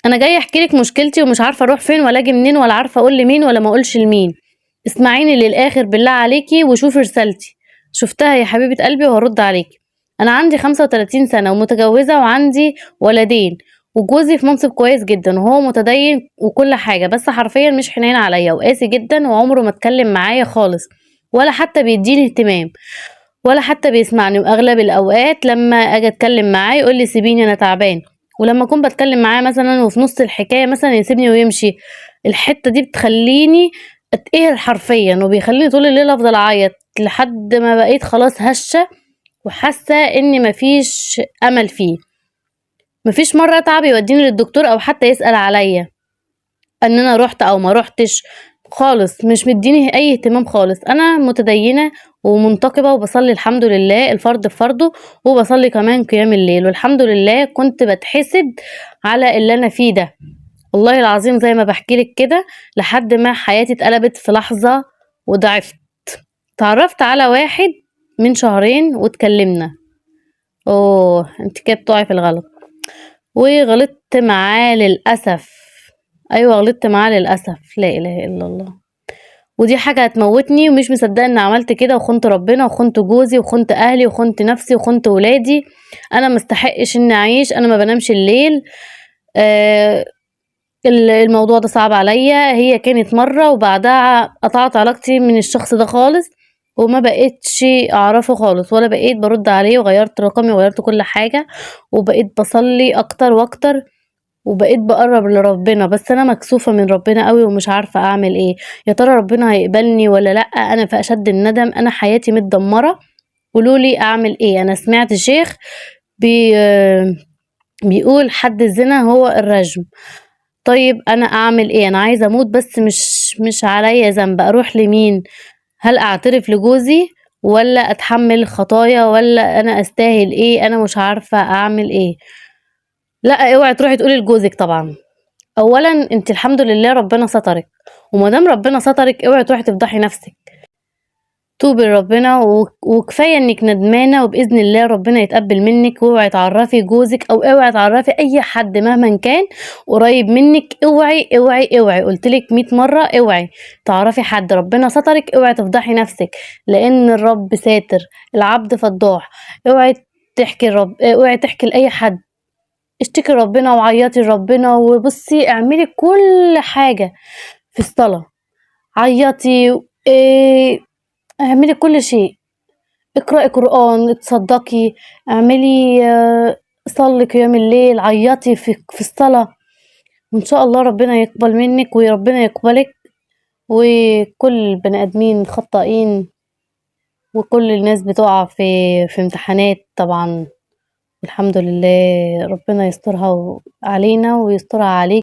انا جاية احكي لك مشكلتي ومش عارفه اروح فين ولا اجي منين ولا عارفه اقول لمين ولا ما اقولش لمين. اسمعيني للاخر بالله عليكي وشوفي رسالتي. شفتها يا حبيبه قلبي وهرد عليكي. انا عندي 35 سنة ومتجوزه وعندي ولدين، وجوزي في منصب كويس جدا وهو متدين وكل حاجة، بس حرفيا مش حنين عليا وقاسي جدا، وعمره ما اتكلم معايا خالص ولا حتى بيديني اهتمام ولا حتى بيسمعني. واغلب الاوقات لما اجي اتكلم معاه يقول لي سيبيني انا تعبان، ولما اكون بتكلم معاه مثلا وفي نص الحكاية مثلا يسيبني ويمشي. الحتة دي بتخليني اتقهر حرفيا، وبيخليني طول الليل افضل اعيط لحد ما بقيت خلاص هشه وحاسه ان مفيش امل فيه. مفيش مرة اتعب يوديني للدكتور او حتى يسال عليا ان انا رحت او ما رحتش خالص، مش مديني اي اهتمام خالص. انا متدينه ومنتقبه وبصلي الحمد لله الفرض بفرضه، وبصلي كمان قيام الليل والحمد لله. كنت بتحسد على اللي انا فيه ده والله العظيم زي ما بحكي لك كده، لحد ما حياتي اتقلبت في لحظة وضعفت. تعرفت على واحد من شهرين واتكلمنا. اوه انت كده بتقعي في الغلط. وغلطت معاه للاسف. ايوه غلطت معاه للاسف، لا اله الا الله. ودي حاجة هتموتني، ومش مصدقه ان عملت كده وخنت ربنا وخنت جوزي وخنت اهلي وخنت نفسي وخنت ولادي. انا مستحقش اني اعيش، انا ما بنامش الليل. الموضوع ده صعب عليا. هي كانت مرة وبعدها قطعت علاقتي من الشخص ده خالص، وما بقيتش اعرفه خالص ولا بقيت برد عليه، وغيرت رقمي وغيرت كل حاجة، وبقيت بصلي اكتر واكتر، وبقيت بقرب لربنا. بس انا مكسوفه من ربنا قوي ومش عارفه اعمل ايه. يا ترى ربنا هيقبلني ولا لا؟ انا في اشد الندم، انا حياتي متدمره، قولولي اعمل ايه. انا سمعت شيخ بيقول حد الزنا هو الرجم. طيب انا اعمل ايه؟ انا عايزه اموت بس مش عليا ذنب. اروح لمين؟ هل اعترف لجوزي ولا اتحمل خطايا ولا انا استاهل ايه؟ انا مش عارفه اعمل ايه. لا اوعي تروحي تقولي لجوزك طبعا. اولا انت الحمد لله ربنا سترك، وما دام ربنا سترك اوعي تروحي تفضحي نفسك. توبي لربنا وكفاية انك ندمانه، وباذن الله ربنا يتقبل منك. واوعي تعرفي جوزك او اوعي تعرفي اي حد مهما كان قريب منك. اوعي اوعي اوعي، قلتلك 100 مرة اوعي تعرفي حد. ربنا سترك، اوعي تفضحي نفسك، لان الرب ساتر العبد فضاح. اوعي تحكي الرب، اوعي تحكي لاي حد. اشتكي ربنا وعيطي لربنا، وبصي اعملي كل حاجة في الصلاة، عيطي، اعملي كل شيء، اقرأي قرآن، اتصدقي، اعملي، صلي قيام الليل، عيطي في الصلاة، وان شاء الله ربنا يقبل منك وربنا يقبلك. وكل البني ادمين خطائين، وكل الناس بتقع في امتحانات طبعا، الحمد لله ربنا يسترها علينا ويسترها عليك.